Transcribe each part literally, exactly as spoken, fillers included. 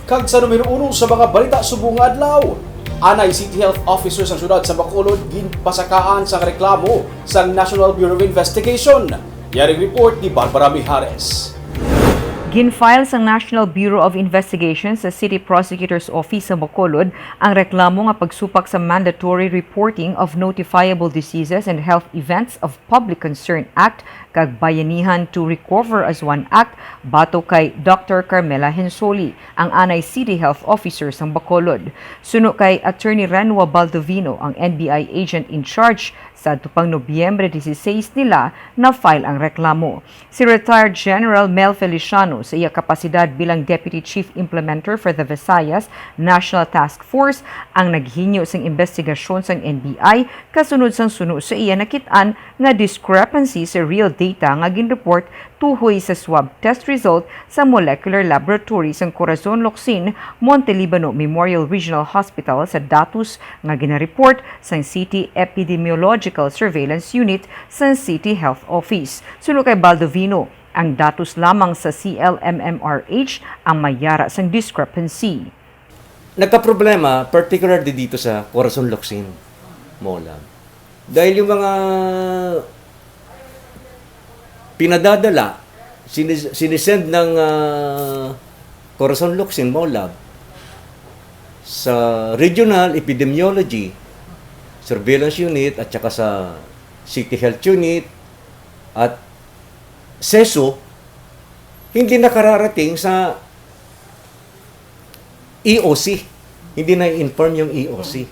Kag sa numero uno sa mga balita subong nga adlaw, anay City Health Officer sa siyudad sa Bacolod ginpasakaan sang reklamo sang National Bureau of Investigation. Yaring report ni Barbara Mijares. Gin-file sang National Bureau of Investigation sa City Prosecutor's Office sa Bacolod ang reklamo nga pagsupak sa mandatory reporting of notifiable diseases and health events of Public Concern Act kag Bayanihan to Recover as One Act batok kay Doctor Carmela Hensoli, ang anay City Health Officer sang Bacolod. Suno kay Attorney Renwa Baldovino, ang N B I agent in charge, sadto pang Nobyembre dieciséis nila na-file ang reklamo. Si retired General Mel Feliciano, sa iya kapasidad bilang Deputy Chief Implementer for the Visayas National Task Force, ang naghinyo sing imbestigasyon sang N B I kasunod sang suno sa iya nakit-an nga discrepancy sa real data nga ginreport tuhoy sa swab test result sa molecular laboratory sang Corazon Locsin Montelibano Memorial Regional Hospital sa datos nga ginareport sang City Epidemiological Surveillance Unit sang City Health Office. Suno kay Baldovino, ang datos lamang sa C L M M R H ang may yara sang discrepancy. Nagkaproblema, particularly dito sa Corazon Locsin, Molam. Dahil yung mga pinadadala, sinis- sinisend ng ah, Corazon Locsin, Molam, sa Regional Epidemiology Surveillance Unit at saka sa City Health Unit at CESU, hindi nakararating sa E O C. Hindi na-inform yung E O C.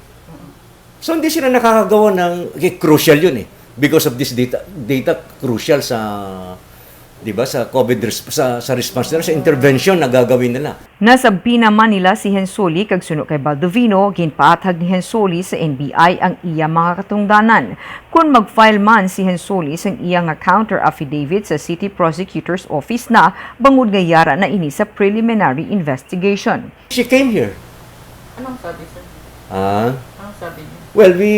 So, hindi sila nakakagawa ng, eh, crucial yun eh. Because of this data, data crucial sa, di ba, sa COVID resp- sa, sa response nila, sa intervention na gagawin nila. Nasabpi naman nila si Hensoli kag suno kay Baldovino, ginpaathag ni Hensoli sa N B I ang iya mga katungdanan. Kon mag-file man si Hensoli sang iya nga counter affidavit sa City Prosecutor's Office na, bangod nga yara na ini sa preliminary investigation. She came here. Anong sabi, sir? Ah, Anong sabi niya? well, we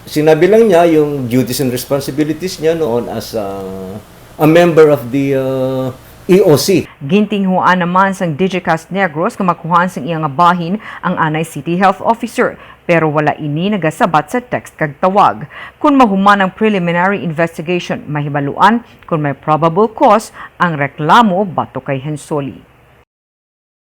sinabi lang niya yung duties and responsibilities niya noon as a, a member of the uh, E O C. Gintinguhaan naman sang Digicast Negros nga makuhaan sang iya nga bahin ang anay City Health Officer, pero wala ini nagasabat sa text kag tawag. Kon mahuman ang preliminary investigation, mahibaluan kon may probable cause ang reklamo batok kay Hensoli.